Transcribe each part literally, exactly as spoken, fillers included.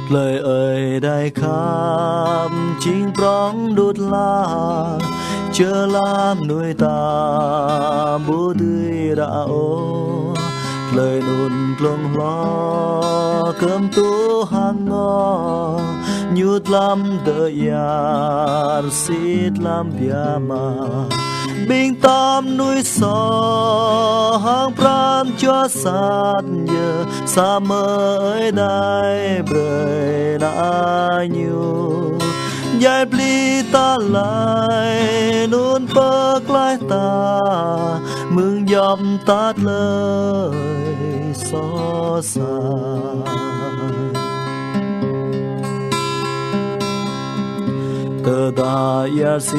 Tơlơi Ơi Adai khăp jing prong đut hla, čơlam mơnuih ta ƀu dưi ră ôh. Tơlơi anŭn glông hloh kơm tuh hăng ngŏ, Ñu tlam dơyar sĭt lam biă mă. Ƀing ta mơnuih soh hăng pran jua sat yơh, samơ̆ Ơi Adai brơi Ană Ñu djai pơplih ta laih, anŭn pơklaih ta mơ̆ng djŏp tat tơlơi soh sat. Tơdah ia sĭ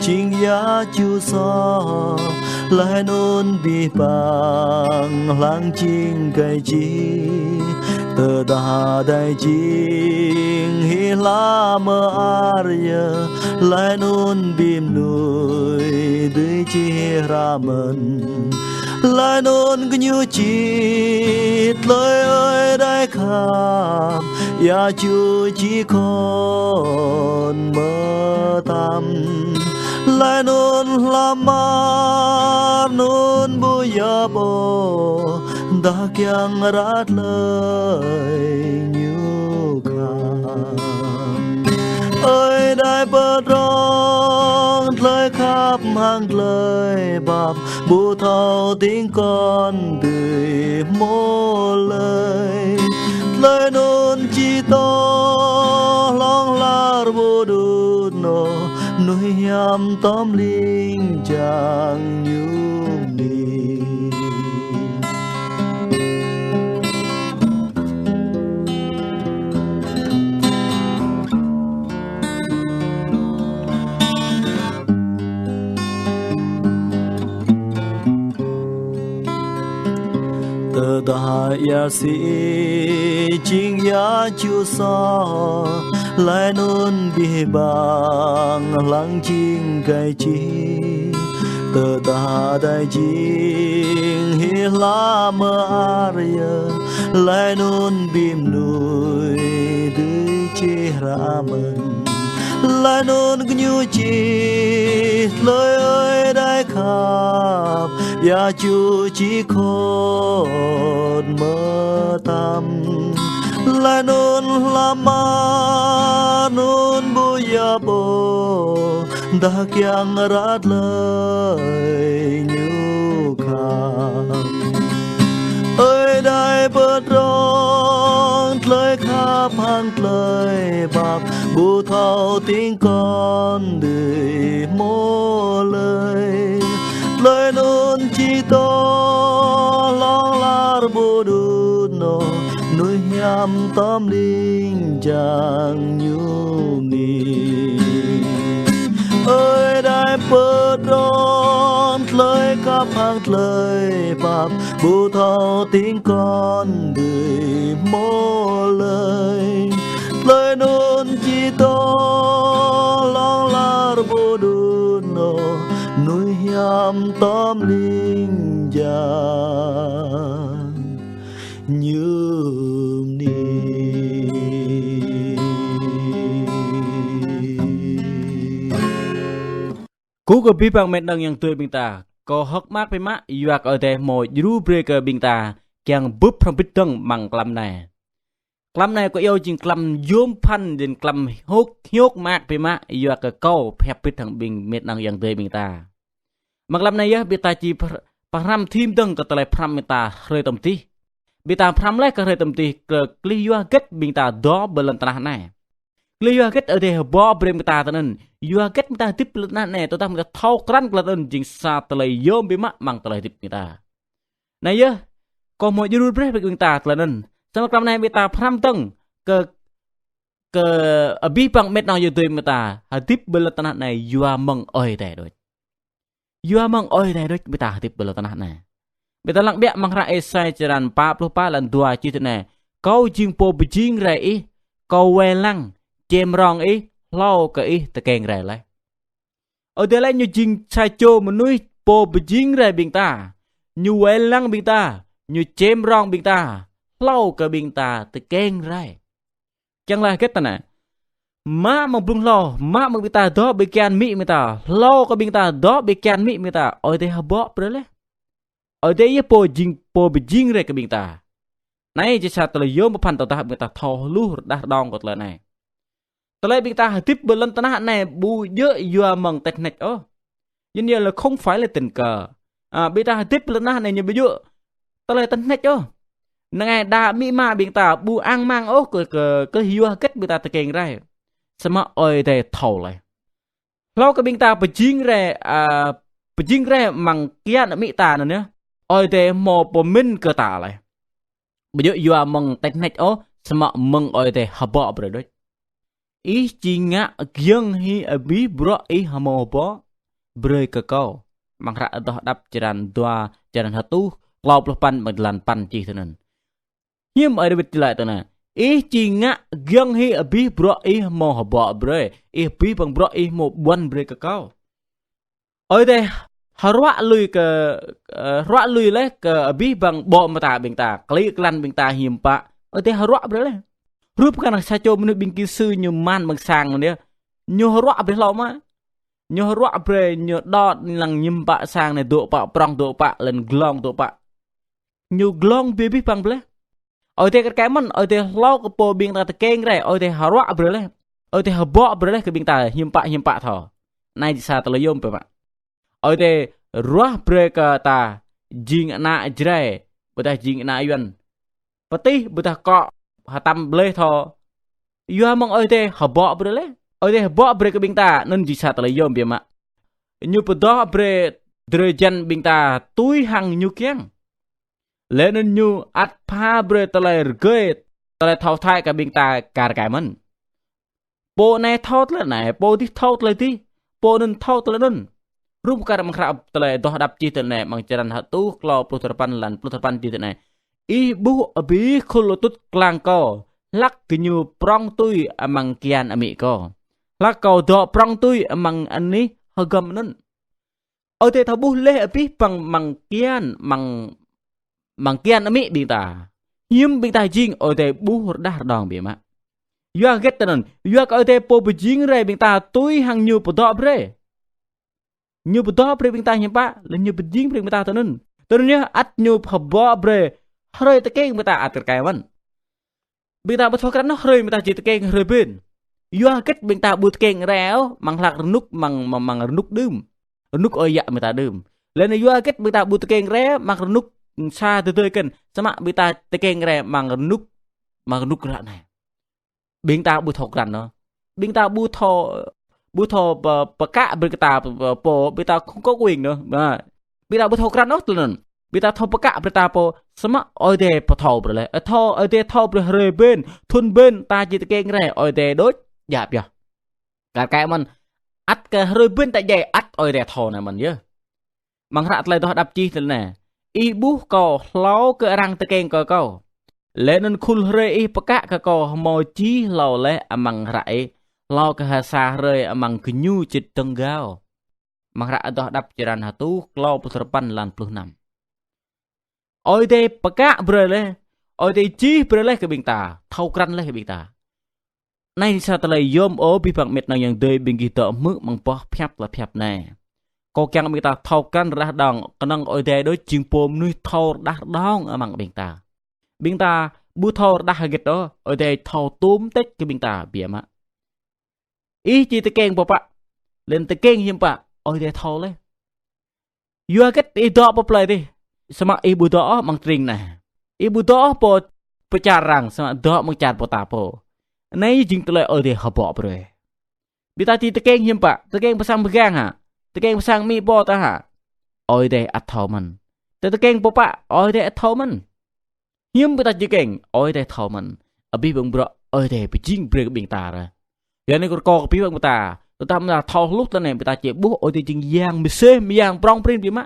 jing ia ču soh, laih anŭn abih bang hlang jing gai jih. Tơdah Adai jing hĭ hla mơar yơh, laih anŭn abih mơnuih dưi čih hră mơ̆n. Laih anŭn gơñu čih tơlơi Ơi Adai khăp, ia ču či khŏn mơtam. Laih anŭn hla mơar anŭn ƀu yap ôh, dah kiăng ră tơlơi Ñu khăp. Ơi Adai pơdrŏng tơlơi khăp hăng tơlơi pap, ƀu thâo tĭng kŏn dưi hmâo lơi. Tơlơi anŭn či dŏ hlŏng lar ƀu đŭt ôh, mơnuih hiam tŏm ling jang ñu ni. Tơdah ia sĭ jing ia ču soh, laih anŭn abih bang hlang jing gai jih. Tơdah Adai jing hĭ hla mơar yơh, laih anŭn abih mơnuih dưi čih hră mơ̆n. Laih anŭn gơñu čih tơlơi Ơi Adai khăp, ia ču či khŏn mơtam. Laih anŭn hla mơar anŭn ƀu yap ôh, dah kiăng ră tơlơi Ñu khăp. Ơi Adai pơdrŏng tơlơi khăp hăng tơlơi pap, ƀu thâo tĭng kŏn dưi hmâo lơi. Tơlơi anŭn či dŏ hlŏng lar ƀu đŭt ôh, mơnuih hiam tŏm ling jang ñu ni. Ơi Adai pơdrŏng tơlơi khăp hăng tơlơi pap, ƀu thâo tĭng kŏn dưi hmâo lơi. Tơlơi anŭn či dŏ hlŏng lar ƀu đŭt ôh, mơnuih hiam tŏm ling jang ñu ni. Kơkuh kơ abih bang met năng yang tui ƀing ta, kâo hơ̆k mơak biă mă, yua kơ Ơi Adai hmâo djru brơi kơ ƀing ta kiăng bưp hrŏm hơbĭt dơ̆ng amăng mlam anai. Mlam anai kâo iâu jing mlam yôm phăn, jing mlam hơ̆k hiôk mơak biă mă, yua kơ kâo pơhiăp hơbĭt hăng ƀing met năng yang tui ƀing ta. Amăng mlam anai yơh ƀing ta či pơhr-, pơhrăm thim dơ̆ng kơ tơlơi pơhrăm ƀing ta hrơi tơm tih. Ƀing ta pơhrăm laih kơ hrơi tơm tih kơ klih yua hơget ƀing ta dŏ ƀơi lŏn tơnah anai. Klih yua hơget Ơi Adai hơbŏ brơi ƀing ta tơ anŭn. Yua hơget ƀing ta hơdip ƀơi lŏn tơnah anai, tơdah ƀing ta thâo krăn kơ tơlơi anŭn jing sa tơlơi yôm biă mă amăng tơlơi hơdip ƀing ta. Anai yơh, kâo hmâo djru brơi kơ ƀing ta tơlơi anŭn. Samơ̆ mlam anai ƀing ta pơhrăm dơ̆ng kơ, kơ abih bang met năng yang tui ƀing ta, hơdip ƀơi lŏn tơnah anai yua mơ̆ng Ơi Adai đôč. Yua mơ̆ng Ơi Adai đôč ƀing ta hơdip ƀơi lŏn tơnah anai. Ƀing ta lăng ƀiă amăng hră Êsai črăn pă pluh pă, lăn dua čih tui anai: Kâo jing Pô pơjing rai ih, Kâo wai lăng, čem rong ih, hlâo kơ ih tơkeng rai laih. Ơi Adai laĭ Ñu jing sa čô mơnuih Pô pơjing rai ƀing ta, Ñu wai lăng ƀing ta, Ñu čem rong ƀing ta, hlâo kơ ƀing ta tơkeng rai. Kiăng laĭ hơget tơ anai? Mă mơ̆ng blung hlâo, mă mơ̆ng ƀing ta dŏ ƀơi kian amĭ ƀing ta, hlâo kơ ƀing ta dŏ ƀơi kian amĭ ƀing ta, Ơi Adai hơbŏ brơi laih. Ơi Adai yơh pô jing, pô pơjing rai kơ ƀing ta. Anai jing sa tơlơi yôm pơphan tơdah ƀing ta thâo hluh rơđah rơđong kơ tơlơi anai. Tơlơi ƀing ta hơdip ƀơi lŏn tơnah anai ƀu djơ̆ yua mơ̆ng tơhneč ôh. Yua anŭn yơh là không phải là tình cờ. À, ƀing ta hơdip ƀơi lŏn tơnah anai ñu ƀu djơ̆ tơlơi tơhneč ôh. Năng ai đa amĭ ama ƀing ta ƀu ang mang ôh kơ, kơ, kơ yua hơget ƀing ta tơkeng rai. Samơ̆ Ơi Adai thâo laih. Hlâo kơ ƀing ta pơjing rai, à, pơjing rai amăng kian amĭ ta anŭn yơh, Ơi Adai hmâo pơmĭn kơ ta laih. Ƀu djơ̆ yua mơ̆ng tơhneč ôh, samơ̆ mơ̆ng Ơi Adai hơbŏ brơi đôč. Ih či ngă giŏng hĭ abih bruă ih hmâo hơbŏ brơi kơ Kâo. Amăng hră Adoh Đăp črăn dua, črăn hơtuh, klâo pluh păn, amăng jơlan păn čih tui anŭn. Hiư̆m Ơi Dawid či laĭ tui anai: Ih či ngă giŏng hĭ abih bruă ih hmâo hơbŏ brơi, ih abih bang bruă ih hmâo ƀuăn brơi kơ Kâo. Ơi Adai hơruă lui kơ, ơ, hơruă lui laih kơ abih bang ƀô̆ mơta ƀing ta, klĭ klan ƀing ta hiư̆m pă, Ơi Adai hơruă brơi laih. Hrup kơ anŭn sa čô mơnuih ƀing kỹ sư ñu mơ̆n amăng sang anŭn yơh. Ñu hơruă brơi hlâo mơ̆. Ñu hơruă brơi ñu đŏ lăng hiư̆m pă sang anai dŏ pă, prŏng dŏ pă, lŏn glông dŏ pă. Ñu glông abih bang brơi laih. Ơi Adai kar kaĭ mơ̆n, Ơi Adai hlâo kơ pô ƀing ta tơkeng rai, Ơi Adai hơruă brơi laih. Ơi Adai hơbŏ brơi laih kơ ƀing ta hiư̆m pă hiư̆m pă thâo. Anai jing sa tơlơi yôm biă mă. Ơi Adai ruah brơi kơ ta jing ană Jrai, ƀôdah jing ană Yuan. Pơtih ƀôdah akŏ hơtăm blơi thâo. Yua mơ̆ng Ơi Adai hơbŏ brơi laih. Ơi Adai hơbŏ brơi kơ ƀing ta, anŭn jing sa tơlơi yôm biă mă. Ñu pơdŏ brơi drơi jăn ƀing ta tui hăng ñu kiăng. Laih anŭn ñu ăt pha brơi tơlơi rơgơi, tơlơi thâo thâo kơ ƀing ta kar kaĭ mơ̆n. Pô anai thâo tơlơi anai, pô adih thâo tơlơi adih, pô anŭn thâo tơlơi anŭn. Hrup kar amăng hră Tơlơi Adoh Đăp čih tui anai, amăng črăn hơtuh, klâo pluh duapăn, lăn pluh duapăn čih tui anai: Ih ƀuh abih khul atŭt klang Kâo, hlak gơñu prŏng tui amăng kian amĭ Kâo, hlak Kâo dŏ prŏng tui amăng anih hơgŏm anŭn. Ơi Adai thâo ƀuh laih abih bang amăng kian, amăng, amăng kian amĭ ƀing ta. Hiư̆m ƀing ta jing Ơi Adai ƀuh rơđah rơđong biă mă. Yua hơget tui anŭn? Yua kơ Ơi Adai pô pơjing rai ƀing ta tui hăng ñu pơdŏ brơi. Ñu pơdŏ brơi ƀing ta hiư̆m pă, laih ñu pơjing brơi ƀing ta tui anŭn. Tui anŭn yơh ăt ñu hơbŏ brơi hrơi tơkeng ƀing ta ăt kar kaĭ mơ̆n. Ƀing ta ƀu thâo krăn ôh hrơi ƀing ta či tơkeng hrơi ƀing. Yua hơget ƀing ta ƀu tơkeng rai ôh, amăng hlak rơnŭk, amăng, amăng, amăng rơnŭk đưm. Rơnŭk ơi yă ƀing ta đưm. Laih anŭn yua hơget ƀing ta ƀu tơkeng rai amăng rơnŭk sa tơdơi kơn, samơ̆ ƀing ta tơkeng rai amăng rơnŭk, amăng rơnŭk ră anai. Ƀing ta ƀu thâo krăn ôh. Ƀing ta ƀu thâo, ƀu thâo pơ-, pơkă brơi kơ ta pơ-, pơ-, pô, ƀing ta không có quyền nữa. Ƀing ta ƀu thâo krăn ôh tui anŭn. Ƀing ta thâo pơkă brơi ta pô, samơ̆ Ơi Adai pơthâo brơi laih. Ơ thâo, Ơi Adai thâo brơi hrơi ƀing, thŭn ƀing ta či tơkeng rai, Ơi Adai đôč djă pioh. Kar kaĭ mơ̆n, ăt kơ hrơi ƀing ta djai, ăt Ơi Adai thâo anai mơ̆n yơh. Amăng hră Tơlơi Adoh Đăp čih tui anai: Ih ƀuh Kâo hlâo kơ arăng tơkeng kơ Kâo. Laih anŭn khul hrơi ih pơkă kơ Kâo hmâo čih hlâo laih amăng hră ih, hlâo kơ ha sa hrơi amăng gơñu čit tơng gao. Amăng hră Adoh Đăp črăn hơtuh, klâo pluh duapăn, lăn pluh năm. Ơi Adai pơkă brơi laih, Ơi Adai čih brơi laih kơ ƀing ta, thâo krăn laih kơ ƀing ta. Anai sa tơlơi yôm ơ abih bang met nong yang dơi ƀing gih dŏ hmư̆ amăng boh pơhiăp tơlơi pơhiăp anai. Kâo kiăng ƀing ta thâo krăn rơđah rơđong, kơnơ̆ng Ơi Adai đôč jing pô mơnuih thâo rơđah rơđong amăng ƀing ta. Ƀing ta ƀu thâo rơđah hơget ôh, Ơi Adai thâo tôm tĕč kơ ƀing ta biă mă. Ih či tơkeng pơpă, laih anŭn tơkeng hiư̆m pă, Ơi Adai thâo laih. Yua hơget ih dŏ pơ plơi adih, samơ̆ ih ƀu dŏ ôh amăng tring anai. Ih ƀu dŏ ôh pơ, pơ čar arăng, samơ̆ dŏ amăng čar pô ta pô. Anai jing tơlơi Ơi Adai hơbŏ brơi. Ƀing ta či tơkeng hiư̆m pă, tơkeng pơ sang pơgang hă, tơkeng pơ sang amĭ pô ta hă, Ơi Adai ăt thâo mơ̆n. Tơ tơkeng pơpă, Ơi Adai ăt thâo mơ̆n. Hiư̆m ƀing ta či tơkeng, Ơi Adai thâo mơ̆n. Abih bang bruă Ơi Adai pơjing brơi kơ ƀing ta ră. Yua anai kâo rơkâo kơ abih bang ƀing ta, tơdah ƀing ta thâo hluh tui anai, ƀing ta či ƀuh Ơi Adai jing Yang mơsêh, Yang prŏng prin biă mă.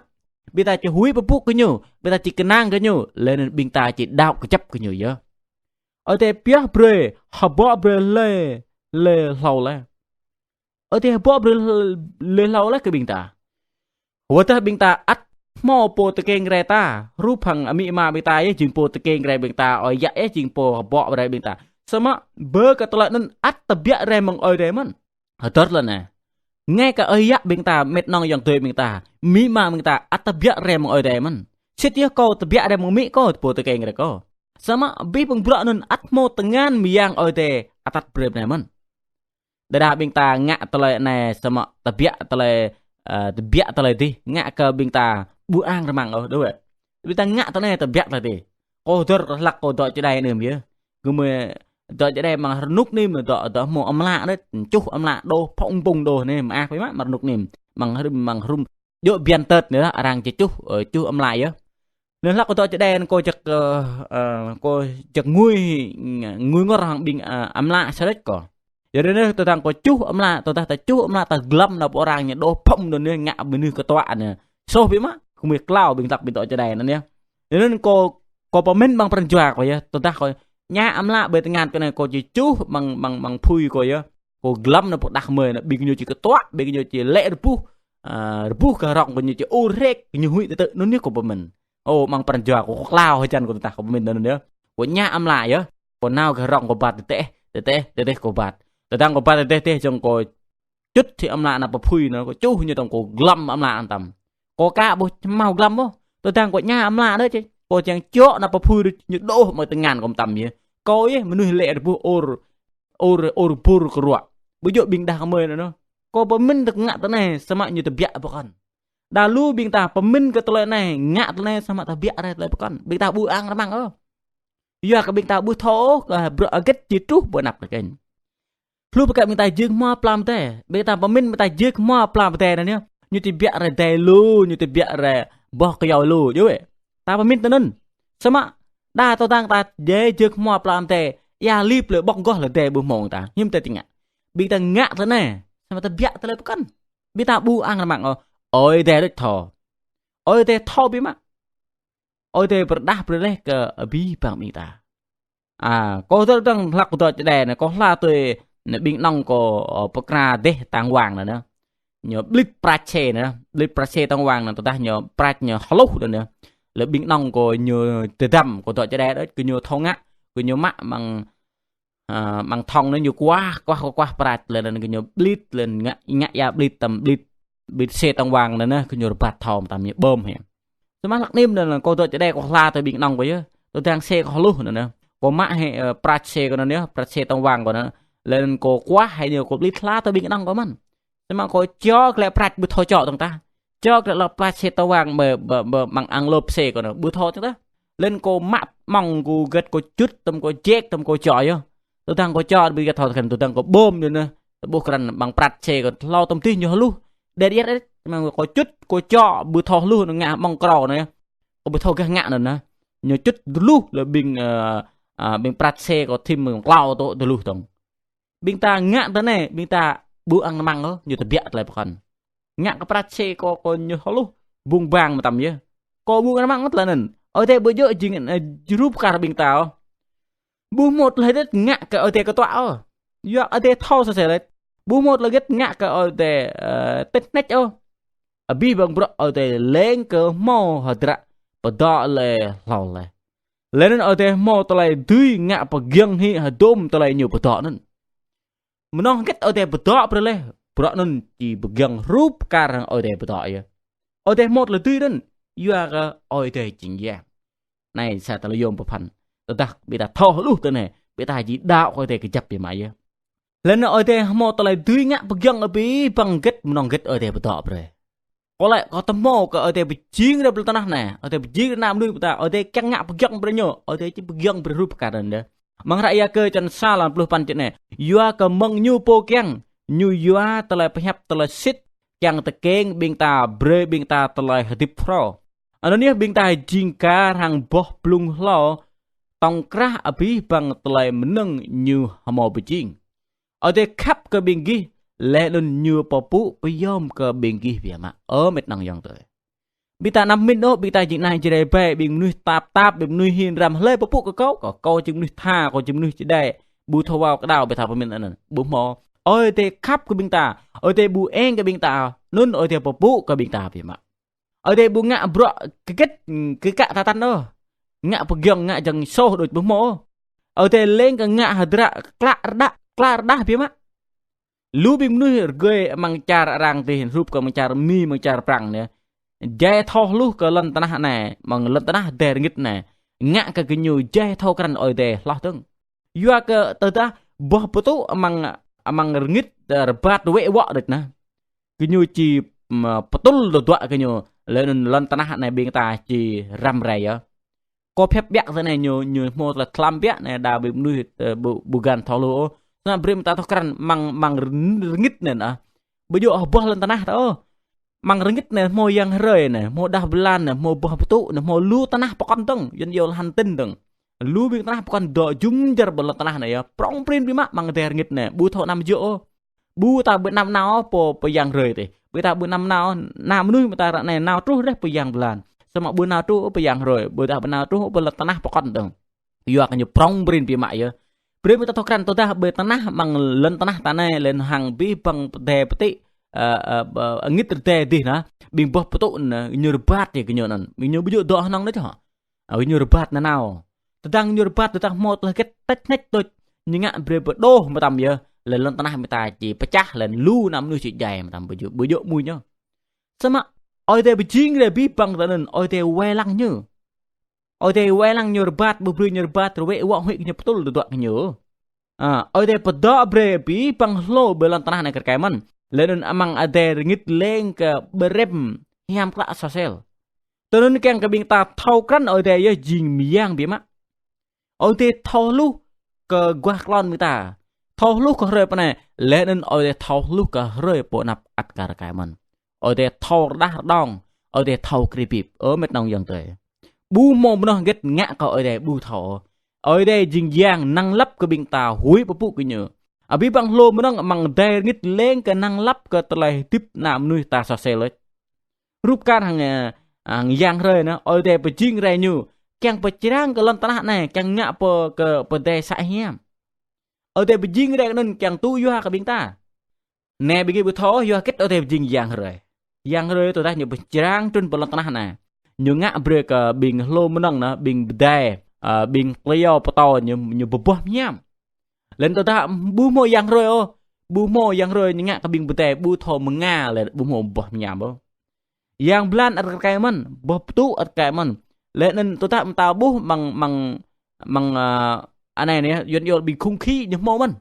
Ƀing ta či huĭ pơpŭ kơ Ñu, ƀing ta či kơnang kơ Ñu, laih anŭn ƀing ta či đaŏ kơjăp kơ Ñu yơh. Ơi Adai pioh brơi, hơbŏ brơi laih, laih hlâo laih. Ơi Adai hơbŏ brơi laih hlâo laih kơ ƀing ta. Wơ̆t tơdah ƀing ta ăt hmâo pô tơkeng rai ta, hrup hăng amĭ ama ƀing ta yơh jing pô tơkeng rai ƀing ta, ơi yă yơh jing pô hơbŏ brơi ƀing ta. Samơ̆ bơ kơ tơlơi anŭn ăt tơbiă rai mơ̆ng Ơi Adai mơ̆n. Hơdơr lĕ anai. Ngay kơ ơi yă ƀing ta, mĕt nŏng ayŏng adơi ƀing ta, amĭ ama ƀing ta, ăt tơbiă rai mơ̆ng Ơi Adai mơ̆n. Sĭt yơh kâo tơbiă rai mơ̆ng amĭ kâo, tơpô tơkeng rai kâo. Samơ̆ abih bang bruă anŭn ăt hmâo tơngan mơyang Ơi Adai ăt tăt brơi bơnai mơ̆n. Đơđa ƀing ta ngă tơlơi anai samơ̆ tơbiă tơlơi, ơ, tơbiă tơlơi adih, ngă kơ ƀing ta ƀu ang rơmang ôh, đôč. Ƀing ta ngă tơlơi anai tơbiă tơlơi adih. Kâo hơdơr kơ hlăk kâo dŏ čơđai anŭn yơh. Gơmơi dŏ čơđai amăng rơnŭk anai mơ̆ dŏ, dŏ hmâo amlă đôč, čuh amlă đôč, phŏng ƀŭng đôč anai, mơak biă mă amăng rơnŭk anai. Amăng rŭm, amăng rŭm. Djơ̆ biăn tơt anai, arăng či čuh, ơ, čuh amlă yơh. Anŭn hlăk kâo dŏ čơđai anŭn kâo jak, ơ, ơ, kâo jak ngui, ngui ngor hăng ƀing, ơ, amlă sơrĕč kâo. Yua anŭn tơdang kâo čuh amlă, tơdah ta čuh amlă, ta glăm nao pơ arăng ñu đôč phŏng anŭn anai, ngă mơnuih kơtuă anai. Soh biă mă, gơmơi klao ƀing hlăk ƀing dŏ čơđai anŭn yơh. Yua anŭn kâo, kâo pơmĭn amăng pran jua kâo yơh, tơdah kâo ña amlă ƀơi tơngan kâo anai, kâo či čuh amăng, amăng, amăng apui kâo yơh. Kâo glăm nao pơ đah kơmơi anŭn, ƀing ñu či kơtuă, ƀing ñu či lĕ rơbuh, ơ, rơbuh kơ rŏng kơ ñu či ur hrĕk, kơ ñu huĭ tơtơ̆, anŭn anai kâo pơmĭn. Ơ, amăng pran jua kâo, kâo klao hơjăn kâo tơdah kâo pơmĭn anŭn yơh. Kâo ña amlă yơh. Kâo nao kơ rŏng kâo bat tơtĕh, tơtĕh, tơtĕh kâo bat. Tơdang kâo bat tơtĕh tĕh, jơ̆ng kâo čut hĭ amlă nao pơ apui anŭn, kâo čuh ñu tŏng kâo glăm amlă anŭn tăm. Kâo ka ƀu hmâo glăm ôh. Tơdang kâo ña amlă đôč, kâo čang čŏk nao pơ apui đôč, ñu đôč mơ̆ng tơngan kâo mơtam yơh. Kâo yơh mơnuih lĕ rơbuh ur, ur, ur bur kơ ruă. Ƀu djơ̆ ƀing đah kơmơi anŭn. Kâo pơmĭn tơ ngă tơlơi anai samơ̆ ñu tơbiă pơkŏn. Đa lu ƀing ta pơmĭn kơ tơlơi anai, ngă tơlơi anai samơ̆ tơbiă rai tơlơi pơkŏn. Ƀing ta ƀu ang rơmang ôh. Yua kơ ƀing ta ƀu thâo ôh, kơ bruă hơget či truh pơ anăp kơ kĕn. Hluh pơkă ƀing ta jing hmua pla mơdai. Ƀing ta pơmĭn ƀing ta jing hmua pla mơdai anŭn yơh. Ñu tơbiă rai adai lu, ñu tơbiă rai boh kơyâo lu, djơ̆ wĕ. Ta pơmĭn tơ anŭn. Samơ̆ đa tơdang ta djai jing hmua pla mơdai, ia lip lĕ ƀŏk goh lĕ adai ƀu hmâo ta. Hiư̆m ta či ngă. Ƀing ta ngă tơlơi anai, samơ̆ tơbiă tơlơi pơkŏn. Ƀing ta ƀu ang rơmang ôh. Ơi Adai đôč thâo. Ơi Adai thâo biă mă. Ơi Adai pơrơđah brơi laih kơ abih bang ƀing ta. A, kâo tơdang hlăk kâo dŏ čơđai anŭn, kâo hla tui anŭn ƀing nŏng kâo, ơ, pơkra dêh tang wang anŭn anŭn. Ñu ƀlit prăč sê anŭn, ƀlit prăč sê tang wang anŭn, tơdah ñu prăč ñu hluh anŭn anŭn. Lĕ ƀing nŏng kâo ñu tơdăm, kâo dŏ čơđai đôč, kơ ñu thâo ngă, kơ ñu mă amăng ơ, amăng thŏng anŭn ñu kuah, kuah, kuah, kuah prăč, lĕ anŭn kơ ñu ƀlit, lĕ ngă, ngă ia ƀlit tăm ƀlit, ƀlit sê tang wang anŭn, kơ ñu rơbat thâo mơtam ñu ƀơm hĕ. Samơ̆ hlăk anai anŭn kâo dŏ čơđai kâo hla tui ƀing nŏng kâo yơh. Tơdang sê kâo hluh anŭn anŭn. Kâo mă hĕ, ơ, prăč sê kâo anŭn yơh, prăč sê tang wang kâo anŭn. Lĕ anŭn kâo kuah hĕ ñu kâo ƀlit hla tui ƀing nŏng kâo mơ̆n. Samơ̆ kâo čŏk lĕ prăč ƀu thâo čŏk tơ̆ng tah. Čŏk lĕ lŏ prăč sê tang wang ƀơi, ƀơi, ƀơi amăng ang lŏp sê kâo anŭn. Ƀu thâo tơ̆ng tah. Lĕ kâo mă mơ̆ng kâo gĕt kâo čut tăm kâo jek tăm kâo čŏk yơh. Tơdang kâo čŏk ƀu gĕt thâo tơkăn tơdang kâo ƀơm anŭn anŭn. Tơƀuh krăn amăng prăč sê kâo hlâo tăm tih ñu hluh. Đet yơh đet. Amăng kâo čut kâo čŏk ƀu thâo hluh anŭn ngă mơ̆ng krô anŭn yơh. Kâo ƀu thâo gah ngă anŭn anŭn. Ñu čut tơluh lĕ ƀing, ơ, ơ, ƀing prăč sê kâo thim mơ̆ng klâo tŏ tơluh tŏng. Ƀing ta ngă tơlơi anai, ƀing ta ƀu ang rơmang ôh, ñu tơbiă tơlơi pơkŏn. Ngă kơ prăč sê kâo, kâo ñu hluh, bung bang mơtam yơh. Kâo ƀu ang rơmang ôh tơlơi anŭn. Ơi Adai ƀu djơ̆ jing, ơ, jrup kar ƀing ta ôh. Ƀu hmâo tơlơi hơget ngă kơ Ơi Adai kơtuă ôh. Yua Ơi Adai thâo sơsel lĕ. Ƀu hmâo tơlơi hơget ngă kơ Ơi Adai, ơ, tĕt hnĕč ôh. Abih bang bruă Ơi Adai leng kơ hmâo hơdră pơdŏ lĕ hlâo lĕ. Lĕ anŭn Ơi Adai hmâo tơlơi dưi ngă pơgiŏng hĭ hơdôm tơlơi ñu pơdŏ anŭn. Mơnơ̆ng hơget Ơi Adai pơdŏ brơi laih, bruă anŭn či pơgiŏng hrup kar hăng Ơi Adai pơdŏ yơh. Ơi Adai hmâo tơlơi dưi anŭn, yua kơ Ơi Adai jing Yang. Anai sa tơlơi yôm pơphan. Tơdah ƀing ta thâo hluh tơlơi anai, ƀing ta či đaŏ kơ Ơi Adai kơjăp biă mă yơh. Lĕ anŭn Ơi Adai hmâo tơlơi dưi ngă pơgiŏng abih bang hơget mơnơ̆ng hơget Ơi Adai pơdŏ brơi. Kâo lĕ kâo tơhmâo kơ Ơi Adai pơjing rai ƀơi lŏn tơnah anai, Ơi Adai pơjing rai ană mơnuih ƀing ta, Ơi Adai kiăng ngă pơgiŏng brơi ñu, Ơi Adai či pơgiŏng brơi hrup kar anŭn yơh. Amăng hră Yakơ črăn sa lăm pluh păn čih anai, yua kơ mơ̆ng ñu pô kiăng, ñu yua tơlơi pơhiăp tơlơi sĭt, kiăng tơkeng ƀing ta brơi ƀing ta tơlơi hơdip phrâo. Anŭn yơh ƀing ta jing kar hăng boh blung hlâo, tŏng krah abih bang tơlơi mơnơ̆ng ñu hmâo pơjing. Ơi Adai khăp kơ ƀing gih, laih anŭn ñu pơpŭ pơyom kơ ƀing gih biă mă. Ơ mĕt nŏng ayŏng adơi. Ƀing ta anăm mĭn ôh, ƀing ta jing ană Jrai ƀai, ƀing mơnuih tap tap, ƀing mơnuih hin răm hlơi pơpŭ kơ kâo, kơ kâo jing mơnuih tha, kâo jing mơnuih čơđai, ƀu thâo wao kơđao ƀing ta pơmĭn anŭn. Ƀu hmâo. Ơi Adai khăp kơ ƀing ta, Ơi Adai ƀu eng kơ ƀing ta, anŭn Ơi Adai pơpŭ kơ ƀing ta biă mă. Ơi Adai ƀu ngă bruă kơ hơget, kơ kă tơtăn ôh. Ngă pơgiŏng, ngă jơ̆ng soh đôč ƀu hmâo ôh. Ơi Adai leng kơ ngă hơdră klă rơđah, klă rơđah biă mă. Lu ƀing mơnuih rơgơi amăng čar arăng tih, hrup kơ amăng čar Mi, amăng čar Prăng anai. Djai thâo hluh kơ lŏn tơnah anai, amăng lŏn tơnah Ơi Adai rơngit anai. Ngă kơ gơñu djai thâo krăn Ơi Adai hloh dơ̆ng. Yua kơ tơdah boh pơtŭ amăng, amăng rơngit, ơ, rơbat wĕ wŏ đôč anai. Gơñu či, ưm, pơtŭl tơduă gơñu, laih anŭn lŏn tơnah anai ƀing ta či răm rai yơh. Kâo pơhiăp biă tơ anai ñu, ñu hmâo tơlơi tlam biă anai đa ƀing mơnuih, ơ, ƀu, ƀu găn thâo hluh ôh. Samơ̆ brơi mơta thâo krăn amăng, amăng rơngit anai ah. Ƀu djơ̆ hơbôh lŏn tơnah ta ôh. Amăng rơngit anai hmâo yang hrơi anai, hmâo đah blan anai, hmâo boh pơtŭ anai, hmâo lu tơnah pơkŏn dơ̆ng, yuan yol hăn tin dơ̆ng. Lu ƀing tơnah pơkŏn dŏ jum dar ƀơi lŏn tơnah anai yơh. Prŏng prin biă mă amăng Ơi Adai rơngit anai, ƀu thâo anăm djơ̆ ôh. Ƀu ta ƀu anăm nao pơ, pơ yang hrơi tih. Ƀu ta ƀu anăm nao, nao mơnuih mơta ră anai nao truh rĕh pơ yang blan. Samơ̆ ƀu nao truh pơ yang hrơi, ƀu ta ƀu nao truh pơ lŏn tơnah pơkŏn dơ̆ng. Yua kơ ñu prŏng prin biă mă yơh. Brơi mơta thâo krăn tơdah ƀơi tơnah amăng lŏn tơnah ta anai laih anŭn hăng abih bang pơdai pơtĭ, ơ, ơ, ơ, ngit rơdai dih anai, ƀing boh pơtŭ anai, ñu rơbat yơh gơñu anŭn. Ƀing ñu ƀu djơ̆ dŏ hơnơ̆ng đôč hă. Ơ, ñu rơbat nanao. Tơdang ñu rơbat tơdah hmâo tơlơi hơget tĕč hnĕč đôč, ñu ngă brơi pơđôh mơtam yơh, laih lŏn tơnah mơta či pơčah laih anŭn lu ană mơnuih či djai mơtam ƀu djơ̆, ƀu djơ̆ mơ̆ ñu. Samơ̆ Ơi Adai pơjing rai abih bang tơ anŭn, Ơi Adai wai lăng ñu. Ơi Adai wai lăng ñu rơbat, ƀu brơi ñu rơbat, rơwĕ wŏ huĭ kơ ñu pơtŭl tơduă kơ ñu. Ơ, Ơi Adai pơdŏ brơi abih bang hlô ƀơi lŏn tơnah anai kơ rơkai mơ̆n. Laih anŭn amăng Ơi Adai rơngit leng kơ ƀrem hiam klă soh sel. Tui anŭn kiăng kơ ƀing ta thâo krăn Ơi Adai yơh jing mơyang biă mă. Ơi Adai thâo hluh kơ guah klon ƀing ta. Thâo hluh kơ hrơi pơ anai, laih anŭn Ơi Adai thâo hluh kơ hrơi pơ anăp ăt kơ rơkai mơ̆n. Ơi Adai thâo rơđah rơđông, Ơi Adai thâo krê bip. Ơ met nong ayŏng adơi. Ƀu hmâo mơnuih hơget ngă kơ Ơi Adai ƀu thâo. Ơi Adai jing yang năng lăp kơ ƀing ta huĭ pơpŭ kơ ñu. Abih bang hlô mơnơ̆ng amăng Ơi Adai rơngit leng kơ năng lăp kơ tơlơi hơdip ană mơnuih ta soh sel lĕ. Hrup kar hăng, ơ, hăng yang hrơi anai, Ơi Adai pơjing rai ñu, kiăng pơčrang kơ lŏn tơnah anai, kiăng ngă pơ kơ pơdai să hiam. Ơi Adai pơjing rai kơ anŭn kiăng tŭ yua kơ ƀing ta. Anai ƀing gih ƀu thâo yua hơget Ơi Adai pơjing yang hrơi. Yang hrơi tơdah ñu pơčrang trŭn pơ lŏn tơnah anai. Ñu ngă brơi kơ ƀing hlô mơnơ̆ng anai, ƀing pơdai, ơ, ƀing kleo pơtâo ñu, ñu pơboh mơñam. Laih anŭn tơdah ƀu hmâo yang hrơi ôh, ƀu hmâo yang hrơi ñu ngă kơ ƀing pơdai ƀu thâo mơnga laih ƀu hmâo boh mơñam ôh. Yang blan ăt kơ rơkai mơ̆n, boh pơtŭ ăt kơ rơkai mơ̆n. Laih anŭn tơdah mơta ƀuh amăng, amăng, amăng, ơ, anai anai, yuan yol ƀing khung khĭ ñu hmâo mơ̆n.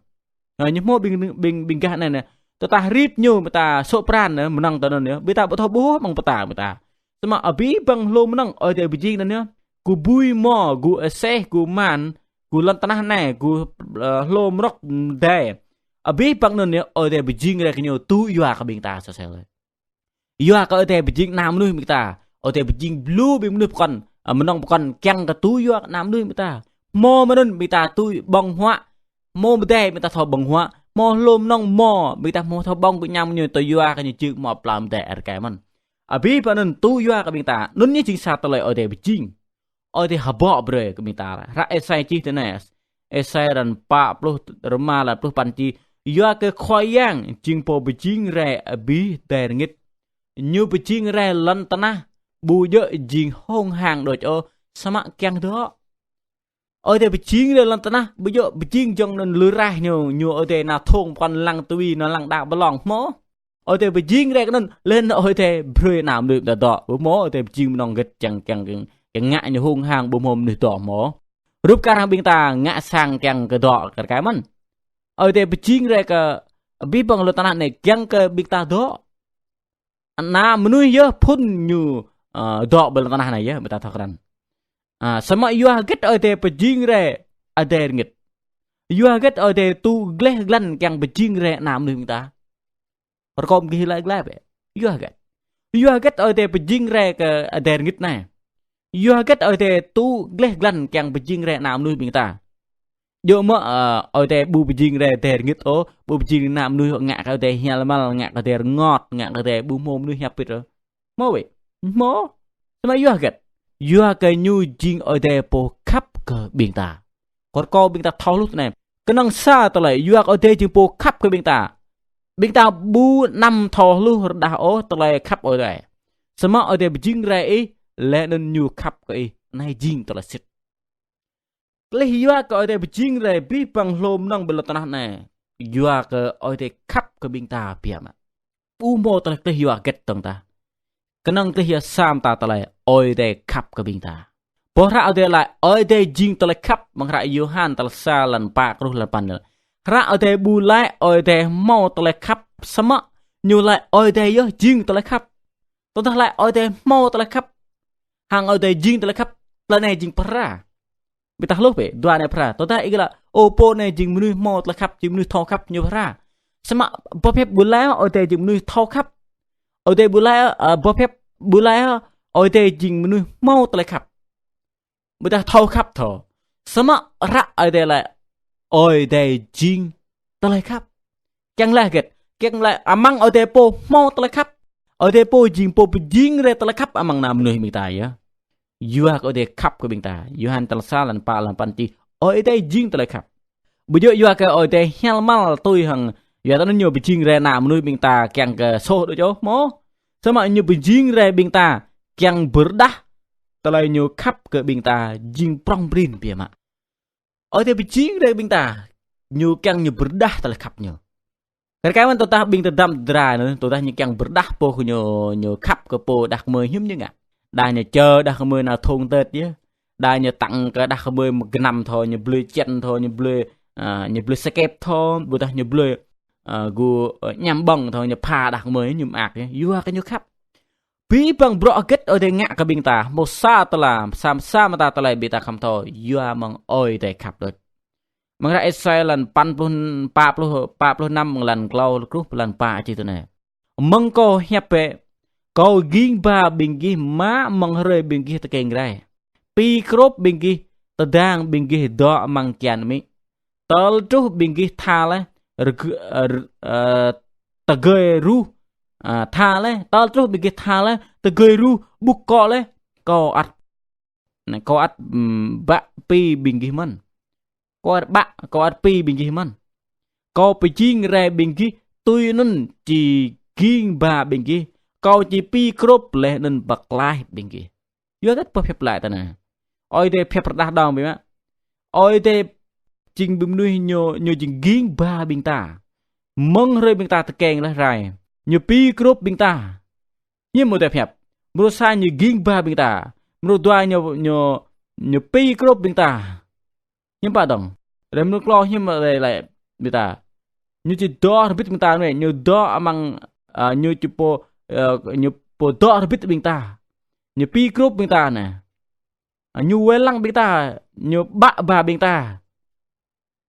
Ơ, ñu hmâo ƀing, ƀing, ƀing gah anai anai. Tơdah rĭp ñu mơta sŏ pran anai, mơnơ̆ng tơ anŭn anai, ƀing ta ƀu thâo ƀuh amăng pơta mơta. Samơ̆ abih bang hlô mơnơ̆ng Ơi Adai pơjing anŭn anai. Gŭ bui hmâo, gŭ aseh, gŭ man, gŭ lŏn tơnah anai, gŭ, ơ, hlô mơnơ̆ng adai. Abih bang anŭn anai, Ơi Adai pơjing rai kơ ñu tŭ yua kơ ƀing ta soh sel. Yua kơ Ơi Adai pơjing ană mơnuih ƀing ta. Ơi Adai pơjing lu ƀing mơnuih pơkŏn, ơ, mơnơ̆ng pơkŏn kiăng kơ tŭ yua kơ ană mơnuih ƀing ta. Hmâo mơnŭn ƀing ta tŭ ƀơ̆ng huă. Hmâo pơdai ƀing ta thâo ƀơ̆ng huă. Hmâo hlô mơnơ̆ng hmâo ƀing ta hmâo thâo ƀơ̆ng kơ ñu mơñu tŭ yua kơ ñu jing hmâo plao pơdai ăt kơ rơkai mơ̆n. Abih bang anŭn tŭ yua kơ ƀing ta. Anŭn ñu jing sa tơlơi Ơi Adai pơjing. Ơi Adai hơbŏ brơi kơ ƀing ta. Hră Êsai čih tui anai. Êsai răn pă pluh rơma, lăn pluh păn čih: Yua kơ Khua Yang jing pô pơjing rai abih Ơi Adai rơngit. Ñu pơjing rai lŏn tơnah, ƀu djơ̆ jing hông hang đôč ôh, samơ̆ kiăng dŏ. Ơi Adai pơjing rai lŏn tơnah, ƀu djơ̆ pơjing jŏng anŭn lui raih ñu, ñu Ơi Adai nao thŏng pơkŏn lăng tui, nao lăng đa ƀlŏng hmâo. Ơi Adai pơjing rai kơ anŭn, laih anŭn Ơi Adai brơi ană mơnuih ta dŏ. Ƀu hmâo Ơi Adai pơjing mơnơ̆ng hơget kiăng, kiăng, kiăng ngă ñu hông hang ƀu hmâo mơnuih dŏ hmâo. Hrup kar hăng ƀing ta ngă sang kiăng kơ dŏ kơ rơkai mơ̆n. Ơi Adai pơjing rai kơ abih bang lŏn tơnah anai kiăng kơ ƀing ta dŏ. Ană mơnuih yơh phŭn ñu, ơ, dŏ ƀơi lŏn tơnah anai yơh, ƀing ta thâo krăn. Ơ, samơ̆ yua hơget Ơi Adai pơjing rai adai rơngit. Yua hơget Ơi Adai tŭ gleh glan kiăng pơjing rai ană mơnuih ƀing ta. Rơkâo ƀing gih laĭ glaĭ bĕ. Yua hơget. Yua hơget Ơi Adai pơjing rai kơ adai rơngit anai. Yua hơget Ơi Adai tŭ gleh glan kiăng pơjing rai ană mơnuih ƀing ta. Djơ̆ mơ̆, ơ, Ơi Adai ƀu pơjing rai adai rơngit ôh, ƀu pơjing ană mơnuih ngă kơ adai hiam lơmal, ngă kơ adai rơngot, ngă kơ adai ƀu hmâo mơnuih hiăp pit ôh. Hmâo wĕ, hmâo. Samơ̆ yua hơget. Yua kơ ñu jing Ơi Adai pô khăp kơ ƀing ta. Kơ rơkâo ƀing ta thâo hluh tui anai. Kơnơ̆ng sa tơlơi yua kơ Ơi Adai jing pô khăp kơ ƀing ta. Ƀing ta ƀu anăm thâo hluh rơđah ôh tơlơi khăp Ơi Adai. Samơ̆ Ơi Adai pơjing rai ih, laih anŭn ñu khăp kơ ih. Anai jing tơlơi sĭt. Klih yua kơ Ơi Adai pơjing rai abih bang hlô mơnơ̆ng ƀơi lŏn tơnah anai. Yua kơ Ơi Adai khăp kơ ƀing ta biă mă. Ƀu hmâo tơlơi klih yua hơget dơ̆ng tah. Kơnơ̆ng klih yua sa mơta tơlơi Ơi Adai khăp kơ ƀing ta. Boh hră Ơi Adai laĭ Ơi Adai jing tơlơi khăp, amăng hră Yôhan tal sa lăn pă truh lăn păn. Hră Ơi Adai ƀu laĭ Ơi Adai hmâo tơlơi khăp, samơ̆ ñu laĭ Ơi Adai yơh jing tơlơi khăp. Tơdah laĭ Ơi Adai hmâo tơlơi khăp, hăng Ơi Adai jing tơlơi khăp, tơlơi anai jing phara. Ƀiădah hluh bĕ, dua anai phara. Tơdah ih laĭ, ô, pô anai jing mơnuih hmâo tơlơi khăp, jing mơnuih thâo khăp, ñu phara. Samơ̆ boh hiăp ƀu laĭ Ơi Adai jing mơnuih thâo khăp. Ơi Adai ƀu laĭ, ơ, boh hiăp ƀu laĭ Ơi Adai jing mơnuih hmâo tơlơi khăp. Ƀiădah thâo khăp thâo. Samơ̆ hră Ơi Adai laĭ Ơi Adai jing tơlơi khăp. Kiăng laĭ hơget? Kiăng laĭ amăng Ơi Adai pô hmâo tơlơi khăp. Ơi Adai pô jing pô pơjing rai tơlơi khăp amăng ană mơnuih ƀing ta yơh. Yua kơ Ơi Adai khăp kơ ƀing ta. Yôhan tal sa lăn pă lăn păn čih Ơi Adai jing tơlơi khăp. Ƀu djơ̆ yua kơ Ơi Adai hial mal tui hăng, yua tơnŭn ñu pơjing rai ană mơnuih ƀing ta kiăng kơ soh đôč ôh, hmâo. Samơ̆ ñu pơjing rai ƀing ta kiăng pơrơđah tơlơi ñu khăp kơ ƀing ta jing prŏng prin biă mă. Ơi Adai pơjing rai ƀing ta, ñu kiăng ñu pơrơđah tơlơi khăp ñu. Kar kaĭ mơ̆n tơdah ƀing ta tơdăm tơdra anŭn, tơdah ñu kiăng pơrơđah pô kơ ñu, ñu khăp kơ pô đah kơmơi hiư̆m ñu ngă. Đa ñu čơ đah kơmơi nao thong tơt yơh. Đa ñu tăng kơ đah kơmơi mơ̆ng gơnam thâo, ñu blơi čen thâo, ñu blơi, ơ, ñu blơi skep thâo, ƀôdah ñu blơi, ơ, gŭ, ơ, ñăm ƀơ̆ng thâo, ñu pha đah kơmơi ñu mơak yơh. Yua kơ ñu khăp. Abih bang bruă hơget Ơi Adai ngă kơ ƀing ta, hmâo sa tơlơi, sa, sa mơta tơlơi ƀing ta khŏm thâo, yua mơ̆ng Ơi Adai khăp đôč. Amăng hră Êsai lăn păn pluh, pă pluh, pă pluh năm mơ̆ng lăn klâo truh pơ lăn pă čih tui anai. Mơ̆ng kâo hiăp bĕ, kâo ging ba ƀing gih mă mơ̆ng hrơi ƀing gih tơkeng rai. Pi krôp ƀing gih, tơdang ƀing gih dŏ amăng kian amĭ. Tơl truh ƀing gih tha laih, rơgư-, ơ, ơ, tơgơi ruh, ơ, tha laih, tơl truh ƀing gih tha laih, tơgơi ruh ƀŭk akŏ laih, kâo ăt, anai, kâo ăt, ưm, bă pi ƀing gih mơ̆n. Kâo ăt bă, kâo ăt pi ƀing gih mơ̆n. Kâo pơjing rai ƀing gih, tui anŭn či ging ba ƀing gih. Kâo či pi krôp laih anŭn pơklaih ƀing gih. Yua hơget boh hiăp laĭ tui anai. Ơi Adai hiăp pơrơđah dơ̆ng biă mă. Ơi Adai jing ƀing mơnuih ñu, ñu jing ging ba ƀing ta. Mơ̆ng hrơi ƀing ta tơkeng laih rai. Ñu pi krôp ƀing ta. Hiư̆m Ơi Adai hiăp. Mrô sa ñu ging ba ƀing ta. Mrô dua ñu, ñu, ñu pi krôp ƀing ta. Hiư̆m pă dơ̆ng. Rai mrô klâo hiư̆m Ơi Adai laĭ ƀing ta. Ñu či dŏ hơbĭt ƀing ta anai, ñu dŏ amăng, ơ, ñu či pô, ơ, ñu pô dŏ hơbĭt ƀing ta. Ñu pi krôp ƀing ta anai. Ơ, ñu wai lăng ƀing ta, ñu bă ba ƀing ta.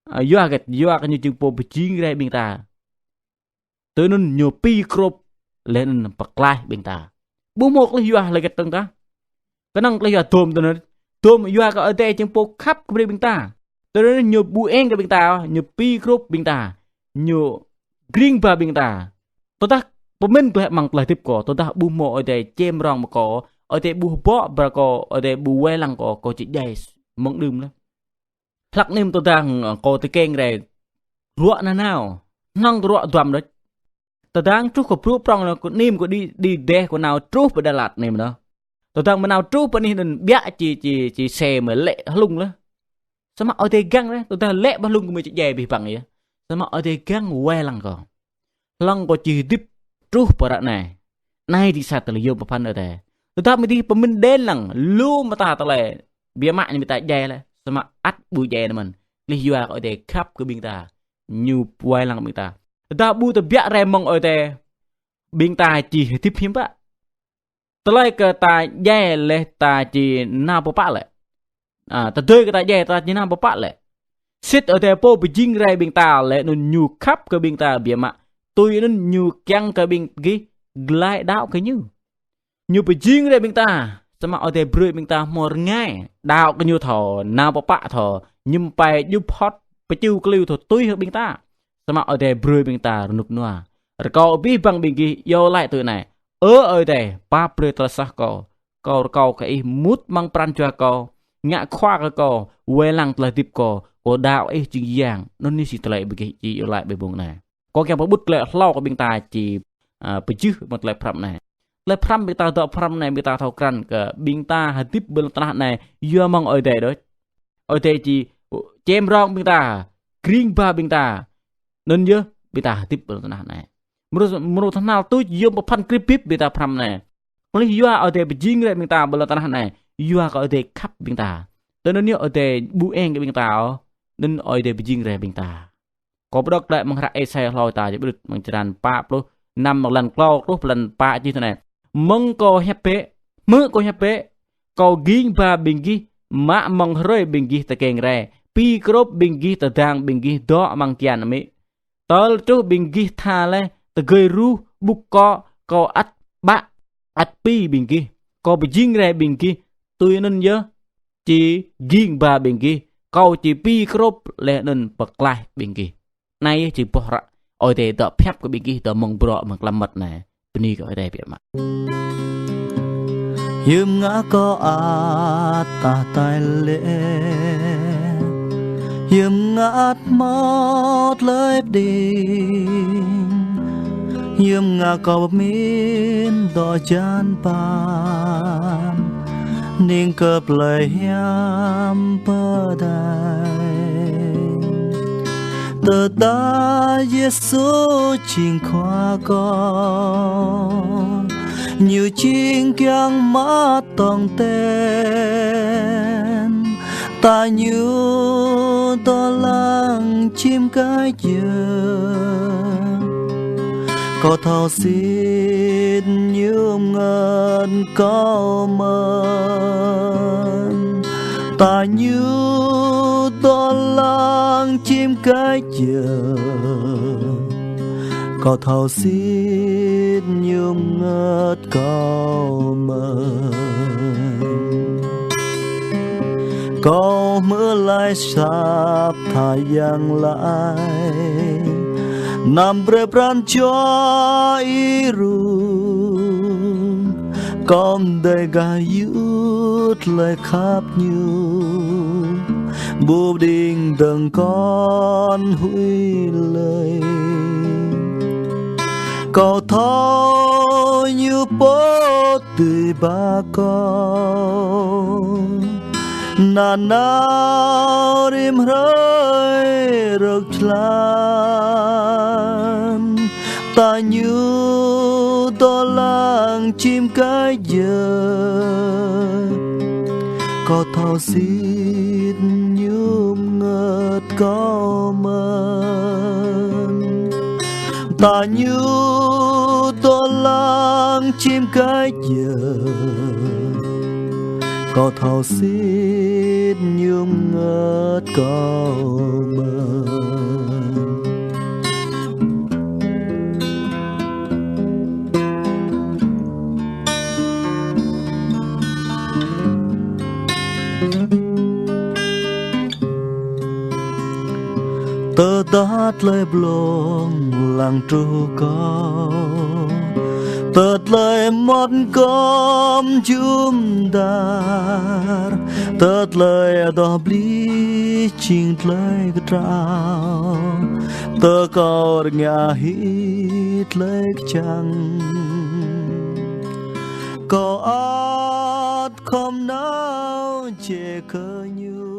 Ơ, yua hơget, yua kơ ñu jing pô pơjing rai ƀing ta. Tui anŭn ñu pi krôp laih anŭn pơklaih ƀing ta. Ƀu hmâo klih yua laĭ hơget dơ̆ng tah. Kơnơ̆ng klih yua dôm tui anŭn. Dôm yua kơ Ơi Adai jing pô khăp kơ brơi ƀing ta. Tui anŭn ñu ƀu eng kơ ƀing ta, ñu pi krôp ƀing ta. Ñu gring ba ƀing ta. Tơdah pơmĭn glaĭ amăng tơlơi hơdip kâo, tơdah ƀu hmâo Ơi Adai čem rong mă kâo, Ơi Adai ƀu hơbŏ brơi kâo, Ơi Adai ƀu wai lăng kâo, kâo či djai mơ̆ng đưm laih. Hlak anai tơdang, ơ, kâo tơkeng rai ruă nanao, hnơ̆ng ruă duăm đôč. Tơdang truh kơ bruă prŏng anŭn kâo anai kâo đĭ, đĭ đeh kâo nao truh pơ Đà Lạt anai mơ̆n. Tơdang mơ̆ nao truh pơ anih anŭn biă či, či, či se mơ̆ lĕ hlung laih. Samơ̆ Ơi Adai găng laih, tơdah lĕ ƀơi hlung kơ mơi či djai abih bang yơh. Samơ̆ Ơi Adai găng wai lăng kâo. Hlŏng kâo či hơdip truh pơ ră anai. Anai dih sa tơlơi yôm pơphan Ơi Adai. Tơdah mơi dih pơmĭn đen lăng, lu mơta tơlơi biă mă ñu mơta djai laih. Samơ̆ ăt ƀu djai anŭn mơ̆n. Klih yua kơ Ơi Adai khăp kơ ƀing ta. Ñu wai lăng ƀing ta. Tơdah ƀu tơbiă rai mơ̆ng Ơi Adai, ƀing ta či hơdip hiư̆m pă. Tơlơi kơ ta djai laih ta či nao pơpă lĕ. Ơ, tơdơi kơ ta djai ta či nao pơpă lĕ. Sĭt Ơi Adai pô pơjing rai ƀing ta laih anŭn ñu khăp kơ ƀing ta biă mă. Tui anŭn ñu kiăng kơ ƀing gih glaĭ đaŏ kơ ñu. Ñu pơjing rai ƀing ta, samơ̆ Ơi Adai brơi ƀing ta hmâo rơngai. Đaŏ kơ ñu thâo, nao pơpă thâo, ñŭm pai djup hŏt, pơču kliu thâo tui hăng ƀing ta. Samơ̆ Ơi Adai brơi ƀing ta rơnŭk rơnua. Rơkâo abih bang ƀing gih iâu laĭ tui anai. Ơ Ơi Adai, pap brơi tơlơi soh kâo. Kâo rơkâo kơ ih mŭt amăng pran jua kâo. Ngă khua kơ kâo, wai lăng tơlơi hơdip kâo. Kâo đaŏ ih jing yang. Anŭn anai si tơlơi ƀing gih či iâu laĭ ƀơi mông anai. Kâo kiăng pơƀut glaĭ hlâo kơ ƀing ta či, ơ, pơjưh mơ̆ng tơlơi pơhrăm anai. Tơlơi pơhrăm ƀing ta dŏ pơhrăm anai ƀing ta thâo krăn kơ ƀing ta hơdip ƀơi lŏn tơnah anai yua mơ̆ng Ơi Adai đôč. Ơi Adai či čem rong ƀing ta, kring ba ƀing ta. Anŭn yơh ƀing ta hơdip ƀơi lŏn tơnah anai. Mrô, mrô tơhnal tuč yôm pơphan krip bip ƀing ta pơhrăm anai. Kơlih yua Ơi Adai pơjing rai ƀing ta ƀơi lŏn tơnah anai. Yua kơ Ơi Adai khăp ƀing ta. Tui anŭn yơh Ơi Adai ƀu eng kơ ƀing ta ôh. Anŭn Ơi Adai pơjing rai ƀing ta. Kâo pơđŏk glaĭ mơ̆ng hră Êsai hlâo ta, črăn pă pluh năm, mơ̆ng lăn klâo truh pơ lăn pă čih tui anai: Mơ̆ng kâo hiăp bĕ, hmư̆ kâo hiăp bĕ, kâo ging ba ƀing gih, mă mơ̆ng hrơi ƀing gih tơkeng rai, pi krôp ƀing gih, tơdang ƀing gih dŏ amăng kian amĭ. Tơl truh ƀing gih tha laih, tơgơi ruh, ƀŭk kŏ, kâo ăt ƀă, ăt pi ƀing gih, kâo pơjing rai ƀing gih, tui anŭn yơh či ging ba ƀing gih, kâo či pi krôp laih anŭn pơklaih ƀing gih. Anai yơh či boh hră Ơi Adai dŏ pơhiăp kơ ƀing gih dŏ mơ̆ng bruă mơ̆ng tlam mơmŏt anai. Bơni kơ Ơi Adai biă mă. Hiư̆m ngă kâo ăt tah tai lĕ, hiư̆m ngă ăt hmâo tơlơi pơđing, hiư̆m ngă kâo pơmĭn dŏ hơjan păn, hning kơ plơi hiam pơdai. Tơdah Yêsu jing Khua kâo, Ñu jing kiăng mă tong ten, ta Ñu dŏ lăng čim kơč yơh. Kâo thâo sĭt Ñu ngơ̆t kâo mơ̆n, ta Ñu dŏ lăng čim kơč yơh. Kâo thâo sĭt Ñu ngơ̆t kâo mơ̆n. Kâo hmư̆ laih asăp tha yang laĭ: Anăm brơi pran jua ih rŭng. Kâo đei gah yua tơlơi khăp Ñu, ƀu pơđing dơ̆ng kŏn huĭ lơi. Kâo thâo Ñu pô dưi ba kâo, nanao rĭm hrơi rơ̆k jơlan, ta Ñu dŏ lăng čim kơč yơh. Kâo thâo sĭt Ñu ngơ̆t kâo mơ̆n, ta Ñu dŏ lăng čim kơč yơh. Kâo thâo sĭt Ñu ngơ̆t kâo mơ̆n. Tơdah tơlơi blung lăng truh kâo, tơdah tơlơi mơmŏt gŏm jum dar, tơdah tơlơi adoh bli jing tơlơi kơtrâo, tơdah kâo rơngiă hĭ tơlơi kơčăng, kâo ăt khŏm nao jĕ kơ Ñu.